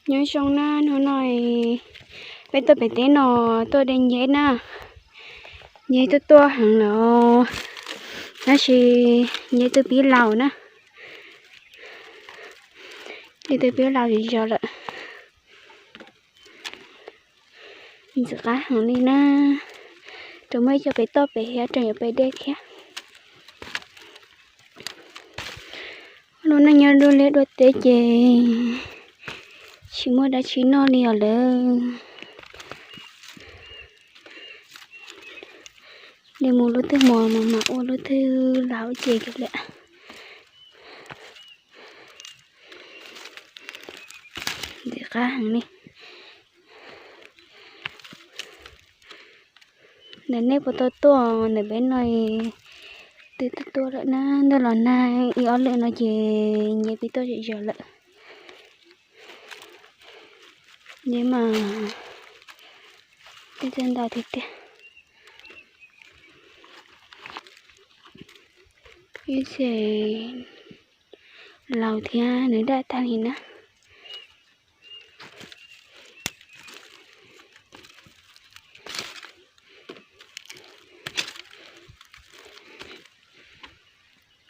Nyob zoo na, hnub no peb tuaj pem teb no tuaj de nceb na. Nceb tuaj tuaj heev lawm, tab sis nceb twb pib laus na. Nceb twb pib laus zog zog lawm. Ntxim qab heev li na. Tseem muaj ib co pem toj pem thiab, tseem yuav pem dej thiab. Lub neej nyob dua liaj dua teb ces tsis muaj dab tsi noj li os lawm. De mus lub twg mos mas mam ua lub twg laus ces kiag lawm. Ntxim qab heev li. Ntawm nej puas tau tuaj, ntawm peb no twb tuaj tuaj lawm na, ntuj los nag ib ob lwm no ces nceb pib tuaj zom zaws lawm. Nceb mas twb tuaj ntau tiag tiag. Ib txhia laus thiab nws daj tag li na.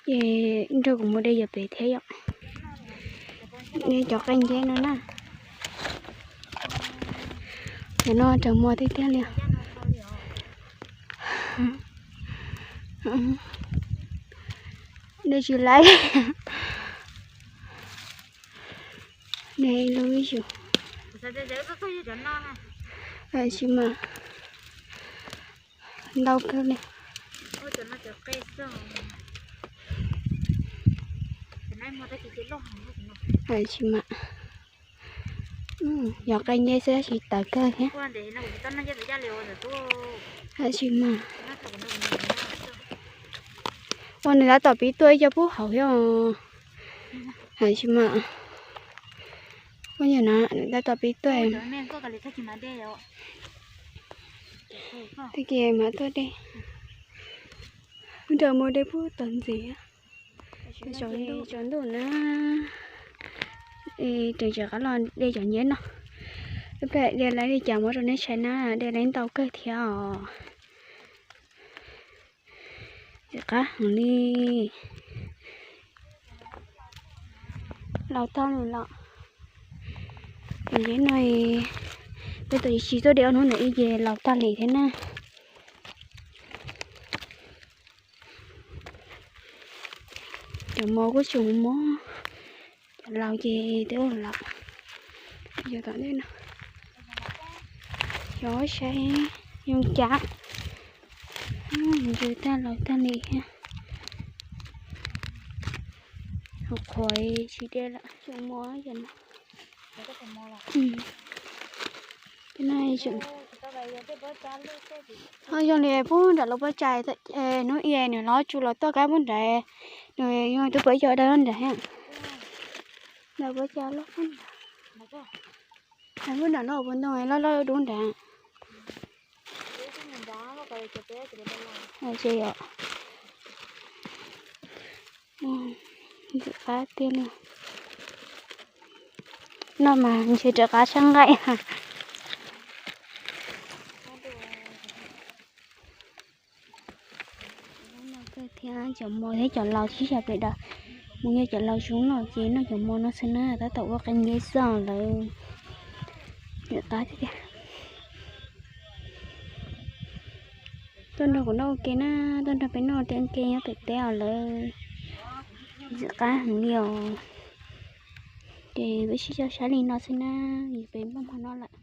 Ces nrog kuv mus de yam pem thiab yom. De cov qe nceb no na. Cov no raug mos tiag tiag li. De tsis laib. De ib lub ib xyus. Tsis mas ntau kawg li. Tsis mas yog qe nceb xwb tab sis tawv kawg thiab. Tab sis mas ua nws tab tom pib tuaj ib co pub hauv thiab. Tab sis mas ua nyuag na nws tab tom pib tuaj. Tag kis mas tuaj de. Nrog mus de pub tod ntxiv. Tsaus ntuj na, tseem rov qab los de cov nceb no. Ib pliag de lawv li cas muab rau nej saib na, de lawv ntau kawg thiab os. Ntxim qab heev li. Laus tag li lawm. Cov nceb no peb twb tsis tuaj de ob hnub ntawd ib ce laus tag li thiab na. Cov mos kuj tsis mob, cov laus ces twb ua lawm. Yog tom ntej no, xyov saib zoo cas, ntsws tag laus tag li thiab. Qhuav tsis de lawm, tseem muaj cov no. Ho zoo li pub nram lub pob tsaig, hnub ib nws los tsuj los tuaj kab pub nrad, nws yog tus pab cov dawb nrad, nram pob tsaig loj pub nrad. Pub nram lub hauv paus ntoo loj loj dub nrad. Ces yog ntxim qab tiag li. No mas ntshe rov qab sab nqaij. Thiab cov mos thiab cov laus sib xyaw pem daws, mus yog cov laus zoo no ces noj cov mos no xwb na, tab tom ua qe nceb xwb lawm. Ntxim qab tiag tiag. Tuaj nrog kuv noj ua ke na, tuaj nrog peb noj ua ke nyob pem teb os lawm. Ntxim qab heev li os. Ces peb sib coj saib li no xwb na, peb npaj hmo noj lawm.